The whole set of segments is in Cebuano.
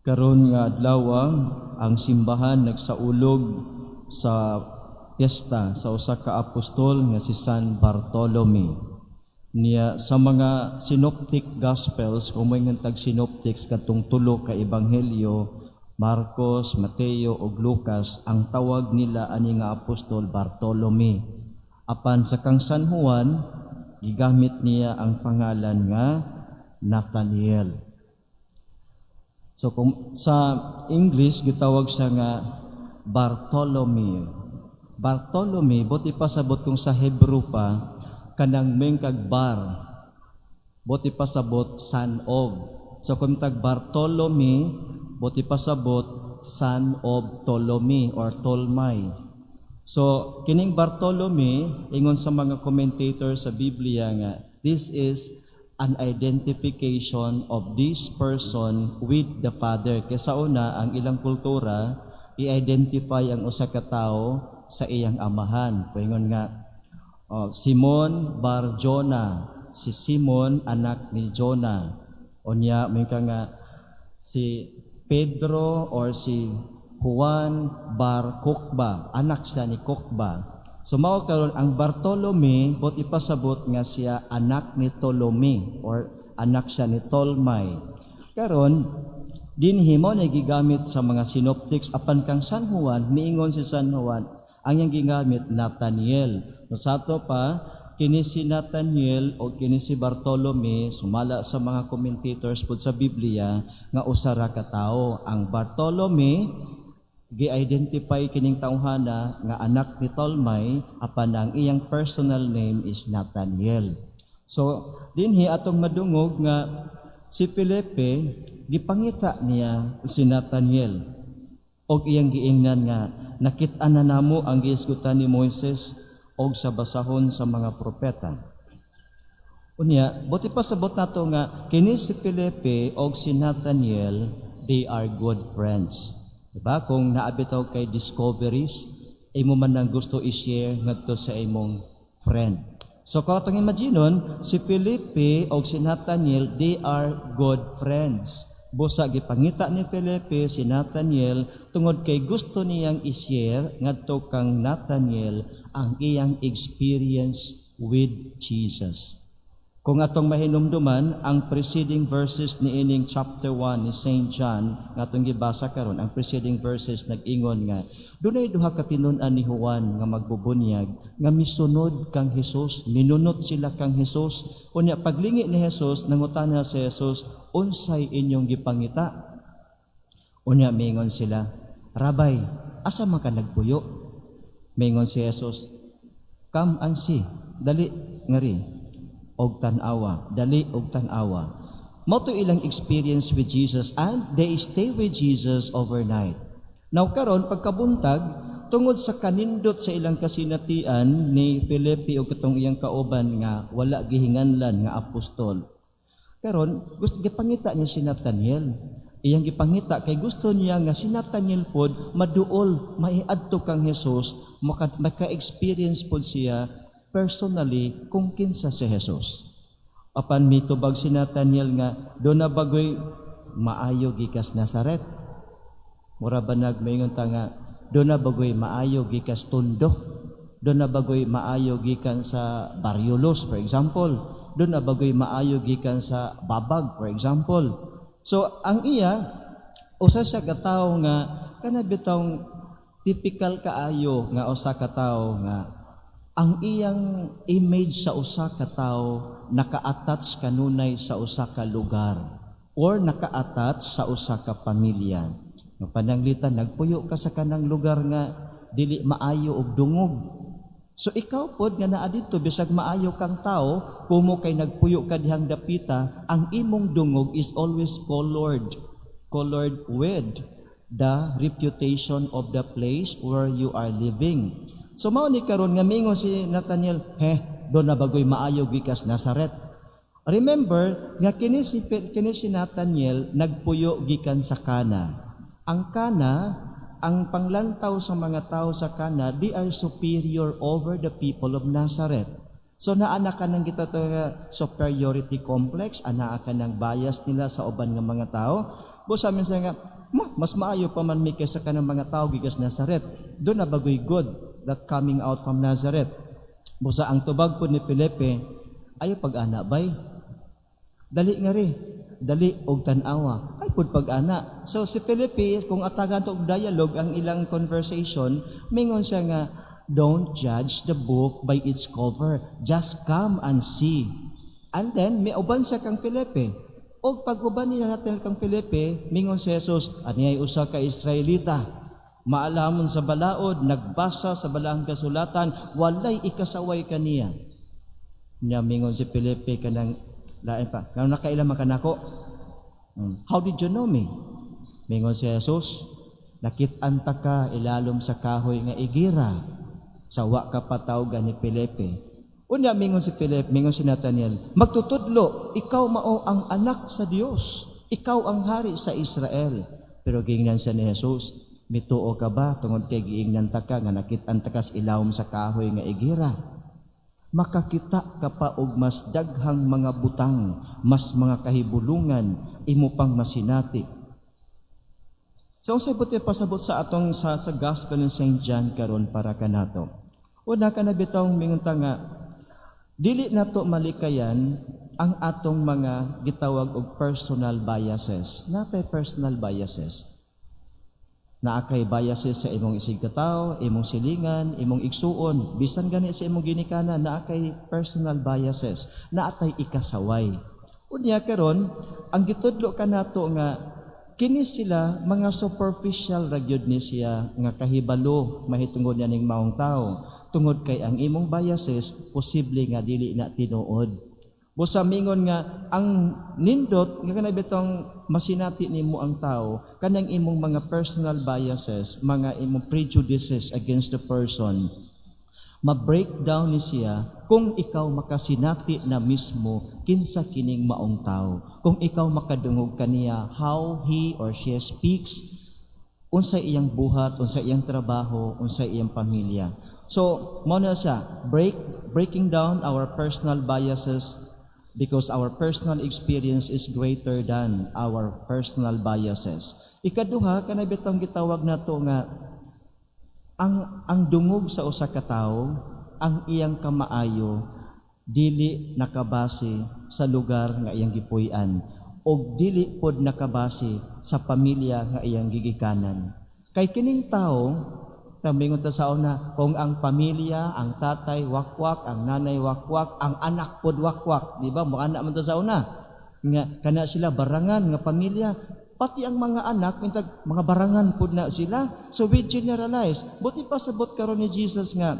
Karon nga adlaw, ang simbahan nagsaulog sa piyesta sa usa ka apostol nga si San Bartolome. Niya sa mga synoptic gospels, kung moingon tag synoptics, katong tulo ka ebanghelyo, Marcos, Mateo ug Lucas, ang tawag nila ani nga apostol Bartolome. Apan sa kang San Juan, gigamit niya ang pangalan nga Nathaniel. So kung sa English, gitawag siya nga Bartholomew. Bartholomew, buot ipasabot kung sa Hebrew pa, kanang kag bar. Buot ipasabot son of. So kung tag Bartholomew, buot ipasabot son of Ptolemy or Tolmai. So kining Bartholomew, ingon sa mga commentators sa Biblia nga this is an identification of this person with the Father. Kaya sa una, ang ilang kultura, i-identify ang usa ka tawo sa iyang amahan. Paingon nga, oh, Simon Bar Jonah, si Simon anak ni Jonah. Unya, may ka nga, si Pedro or si Juan Bar Kokba, anak siya ni Kokba. So mao karon ang Bartolome, buot ipasabot nga siya anak ni Ptolemy or anak siya ni Tolmay. Karon dinhi mao na gigamit sa mga synoptics, apan kang San Juan, miingon si San Juan ang iyang gigamit Nathaniel. No sa ato pa, kini si Nathaniel o kini si Bartolome, sumala sa mga commentators pud sa Biblia nga usa ra ka tawo. Ang Bartolome, gi-identify kining tawhana nga anak ni Tolmay, apan ang iyang personal name is Nathaniel. So dinhi atong madungog nga si Felipe gipangita niya si Nathaniel og iyang giingnan nga nakit-an na namo ang gihisgutan ni Moises og sa basahon sa mga propeta. Unya, buot ipasabot nato nga kini si Felipe og si Nathaniel, they are good friends. Diba? Kung naa bitaw kay discoveries, imo man nang gusto i-share ngadto sa imong friend. So kung atong imaginon, si Felipe og si Nathaniel, they are good friends. Busa gipangita ni Felipe si Nathaniel tungod kay gusto niyang i-share ngadto kang Nathaniel ang iyang experience with Jesus. Kung atong mahinumduman ang preceding verses ni ining chapter 1 ni St. John nga atong gibasa karon, ang preceding verses nag-ingon nga dunay duha ka tinun-an ni Juan nga magbubunyag nga misunod kang Hesus, minunot sila kang Hesus. Unya paglingi ni Hesus, nangutana si Hesus, "Unsay inyong gipangita?" Unya mingon sila, "Rabbi, asa man ka nagpuyo?" Mingon si Jesus, "Come and see." Dali ngari og tan-awa, dali og tan-awa. Mao to ilang experience with Jesus and they stay with Jesus overnight. Now karon pagkabuntag, tungod sa kanindot sa ilang kasinatian ni Felipe ug katong iyang kauban nga wala gihinganlan nga apostol. Karon gusto gipangita niya si Nathaniel. Iyang gipangita kay gusto niya nga si Nathaniel pod maduol, maiadto kang Jesus, maka-experience pod siya personally kung kinsa si Jesus. Apan mitubag si Nathaniel nga duna ba goy maayo gikas Nazaret? Mura ba nagmaingon ta nga duna ba goy maayo gikas Tondo? Duna ba goy maayo gikan sa Barrio Luz, for example? Duna ba goy maayo gikan sa Babag, for example? So ang iya, usa siya ka tawo nga kana bitawng typical kaayo nga usa ka tawo nga ang iyang image sa usa ka tawo naka-attach kanunay sa usa ka lugar or naka-attach sa usa ka pamilya. Nga pananglitan nagpuyo ka sa kanang lugar nga dili maayo og dungog. So ikaw pod nga naa didto, bisag maayo kang tao, kumo kay nagpuyo ka dihang dapita, ang imong dungog is always colored with the reputation of the place where you are living. So mao ni karon nga mingon si Nathaniel, "He, duna ba goy maayo gikas Nazaret?" Remember nga kini si Nathaniel nagpuyo gikan sa Cana. Ang Cana, ang panglantaw sa mga tao sa Cana, they are superior over the people of Nazareth. So naa na ka ng kita to nga superiority complex, anaa ka ng bias nila sa uban nga mga tao. Busa minsan nga, "Ma, mas maayo pa man mi kaysa kanang mga tao gikas Nazareth. Duna ba goy good that coming out from Nazareth?" Busa ang tubag po ni Felipe, "Ayo pag-ana bay. Dali nga ri, dali og tan-awa. Ay pud pag-ana." So si Felipe, kung atagan to og dialogue ang ilang conversation, mingon siya nga, "Don't judge the book by its cover. Just come and see." And then, may uban siya kang Felipe. Og pag-uban nila natin kang Felipe, mingon si Jesus, "Ani ay usa ka Israelita. Maalamon sa balaod, nagbasa sa balaang kasulatan, walay ikasaway kaniya." Nya mingon si Felipe kanang lain pa, "Ngano nakaila man kanako?" "How did you know me?" Mingon si Jesus, "Nakit-an ta ka ilalom sa kahoy nga igira sa wa ka patawga ni Felipe." Unya mingon si Philip, mingon si Nathaniel, "Magtutudlo, ikaw mao ang anak sa Dios. Ikaw ang hari sa Israel." Pero giingnan siya ni Jesus, "Mituo ka ba tungod kay giingnan ta ka nga nakit-an ta ka sa ilawom sa kahoy nga igira? Makakita ka pa og mas daghang mga butang, mas mga kahibulungan, imo pang masinati." So unsay buot pasabot sa atong sa Gospel ni St. John karon para kanato? Una ka na bitawng mingon ta nga dili nato malikayan ang atong mga gitawag og personal biases. Naa tay personal biases. Naa kay biases sa imong isigkatawo, imong silingan, imong igsuon, bisan gani sa imong ginikanan, naa kay personal biases, naa tay ikasaway. Unya karon, ang gitudlo kanato nga kini sila mga superficial ra gyud ni siya nga kahibalo mahitungod niya ning maong tao, tungod kay ang imong biases posible nga dili na tinuod. Busa mingon nga ang nindot nga kana bitong masinati nimo ang tao, kanang imong mga personal biases, mga imong prejudices against the person, ma-break down ni siya kung ikaw makasinati na mismo kinsa kining maong tao. Kung ikaw makadungog kaniya how he or she speaks, unsay iyang buhat, unsay iyang trabaho, unsay iyang pamilya. So, mao na siya, breaking down our personal biases because our personal experience is greater than our personal biases. Ikaduha, kanay bitong gitawag nato nga ang dungog sa usa ka tawo, ang iyang kamaayo dili nakabase sa lugar nga iyang gipuy-an og dili pod nakabase sa pamilya nga iyang gigikanan. Kay kining tao, tamingon ta sa una, kung ang pamilya, ang tatay wakwak, ang nanay wakwak, ang anak pod wakwak, di ba? Mo anak man ta sa una. Nga kana sila barangan nga pamilya, pati ang mga anak mintag mga barangan pod na sila. So we generalize. Buti pasabot karon ni Jesus nga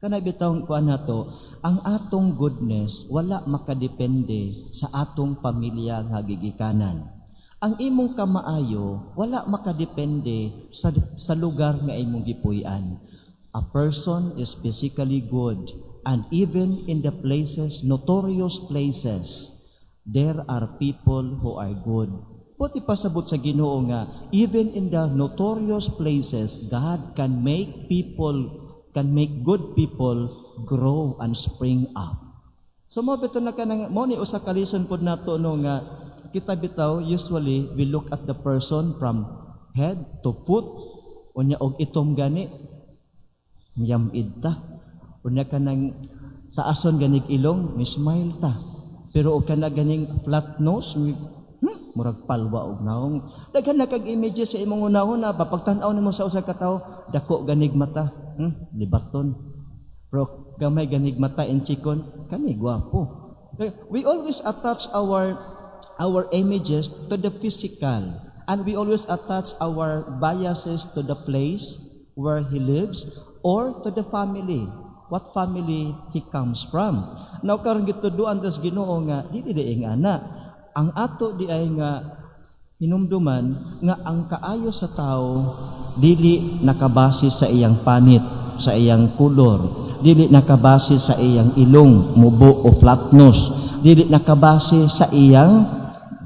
kana bitawng kuan nato, ang atong goodness wala makadepende sa atong pamilya nga gigikanan. Ang imong kamaayo wala makadepende sa lugar nga imong gipuy-an. A person is physically good, and even in the places, notorious places, there are people who are good. Buti pasabot sa Ginoo nga even in the notorious places, God can make good people grow and spring up. So mo bitaw na kanang mo ni usa ka lesson pod nato, no, nga kita bitaw usually we look at the person from head to foot, unya og itom gani miyamid ta, unya kanang taason ganig ilong, mi smile ta, pero og kana ganing flat nose, murag palwa og naong. Daghan na kag images sa imong hunahuna pa pagtan-aw nimo sa usa ka tawo. Dako ganig mata, libaton, pero gamay ganig mata inchikon kani, gwapo. We always attach our images to the physical, and we always attach our biases to the place where he lives or to the family, what family he comes from. Now karon gituduan tas Ginoo nga dili di ana ang ato di ay nga hinumduman nga ang kaayo sa tao dili nakabase sa iyang panit, sa iyang kolor, dili nakabase sa iyang ilong, mubo o flat nose, dili nakabase sa iyang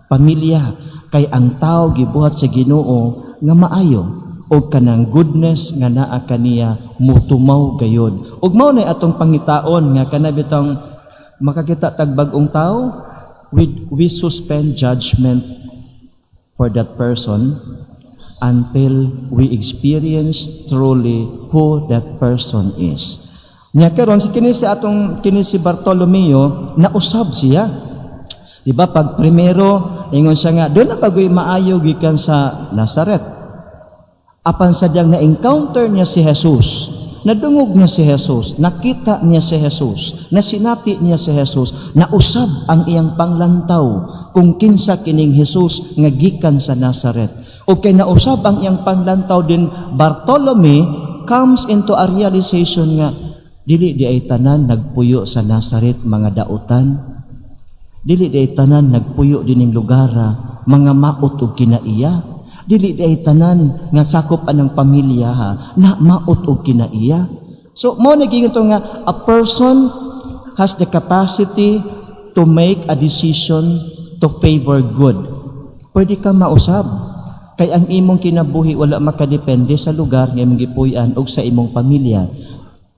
pamilya, kay ang tao gibuhat sa Ginoo nga maayo. O kanang goodness nga naa kaniya mutumaw gayod. Ug mao na atong pangitaon nga kana bitong makakita tag bag-ong tao, we suspend judgment for that person until we experience truly who that person is. Nya karon si kini si atong kini si Bartolomeo, nausab siya. Di ba pag primero ingon siya nga duna ba goy maayo gikan sa Nazaret? Apan sadyang na-encounter niya si Jesus, nadungog niya si Jesus, nakita niya si Jesus, nasinati niya si Jesus, nausab ang iyang panglantaw kung kinsa kining Jesus nga gikan sa Nazaret. O kay nausab ang iyang panglantaw din, Bartolome comes into a realization nga dili diay tanan nagpuyo sa Nazaret mga dautan. Dili diay tanan nagpuyo dining lugar mga maot og kinaiya. Dili diay tanan nga sakop anang pamilya ha, na maot og kinaiya. So mao naging to nga a person has the capacity to make a decision to favor good. Pwede ka mausab kay ang imong kinabuhi wala makadepende sa lugar nga imong gipuy-an ug sa imong pamilya.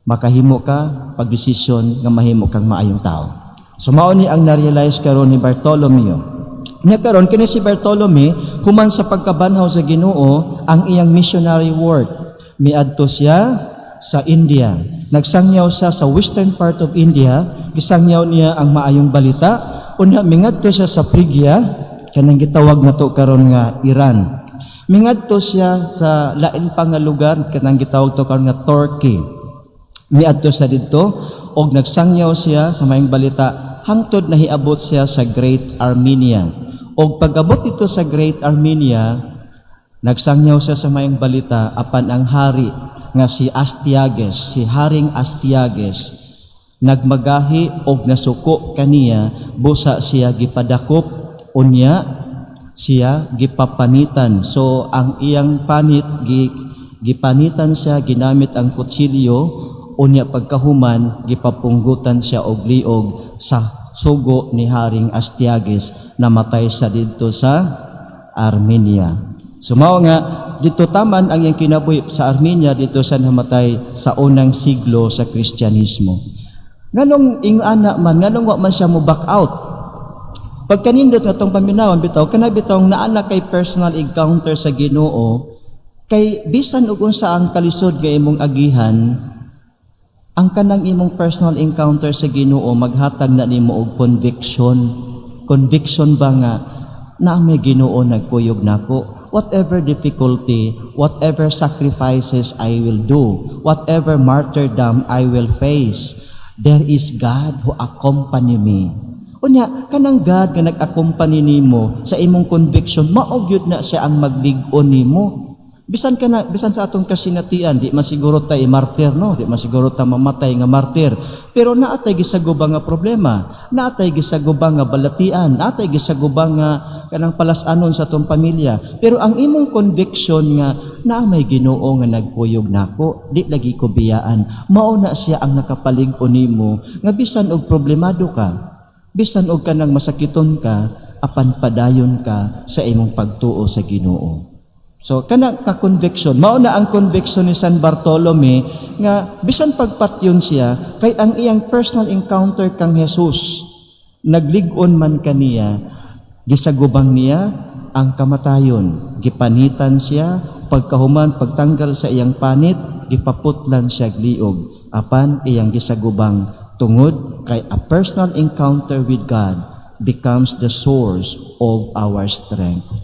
Makahimo ka pagdesisyon nga mahimo kang maayong tao. So mao ni ang na-realize karon ni Bartolomeo. Nya karon kini si Bartolome, human sa pagkabanhaw sa Ginoo, ang iyang missionary work, miadto siya sa India. Nagsangyaw siya sa western part of India, gisangyaw niya ang maayong balita. Unya mingadto siya sa Phrygia, kanang gitawag nato karon nga Iran. Mingadto siya sa lain pa nga lugar, kanang gitawag to karon nga Turkey. Miadto sa didto og nagsangyaw siya sa maayong balita hangtod nahiabot siya sa Great Armenia. Og pag-abot dito sa Great Armenia, nagsangyaw siya sa maayong balita, apan ang hari nga si Astyages, si Haring Astyages, nagmagahi og nasuko kaniya, busa siya gipadakop, unya siya gipapanitan. So ang iyang panit gipanitan siya ginamit ang kutsilyo, unya pagkahuman gipapunggutan siya og liog sa sugo ni Haring Astyages. Namatay siya didto sa Armenia. So mao nga dito taman ang iyang kinabuhi sa Armenia, dito siya namatay sa unang siglo sa Kristyanismo. Nganong ingana man, nganong wa man siya mo back out? Pagkanindot nga tong paminawan bitaw, kana bitaw naa na kay personal encounter sa Ginoo, kay bisan og unsa ang kalisod nga imong agihan, ang kanang imong personal encounter sa Ginoo maghatag na nimo og conviction. Conviction ba nga na may Ginoo nagkuyog nako? Whatever difficulty, whatever sacrifices I will do, whatever martyrdom I will face, there is God who accompany me. Unya, kanang God nga nag-accompany nimo sa imong conviction, mao gyud na siya ang maglig-on nimo. Bisan kana bisan sa atong kasinatian, di man siguro ta martir, no, di man siguro ta mamatay nga martir. Pero naa tay gisaguba nga problema, naa tay gisaguba nga balatian, naa tay gisaguba nga kanang palas-anon sa atong pamilya. Pero ang imong conviction nga naa may Ginoo nga nagkuyog nako, di lagi ko biyaan. Mao na siya ang nakapalig-on nimo nga bisan og problemado ka, bisan og kanang masakiton ka, apan padayon ka sa imong pagtuo sa Ginoo. So kana ka conviction, mao na ang conviction ni San Bartolome nga bisan pagpatyon siya kay ang iyang personal encounter kang Jesus naglig-on man kaniya, gisagubang niya ang kamatayon, gipanitan siya, pagkahuman pagtanggal sa iyang panit, gipaputlan siya liog, apan iyang gisagubang tungod kay a personal encounter with God becomes the source of our strength.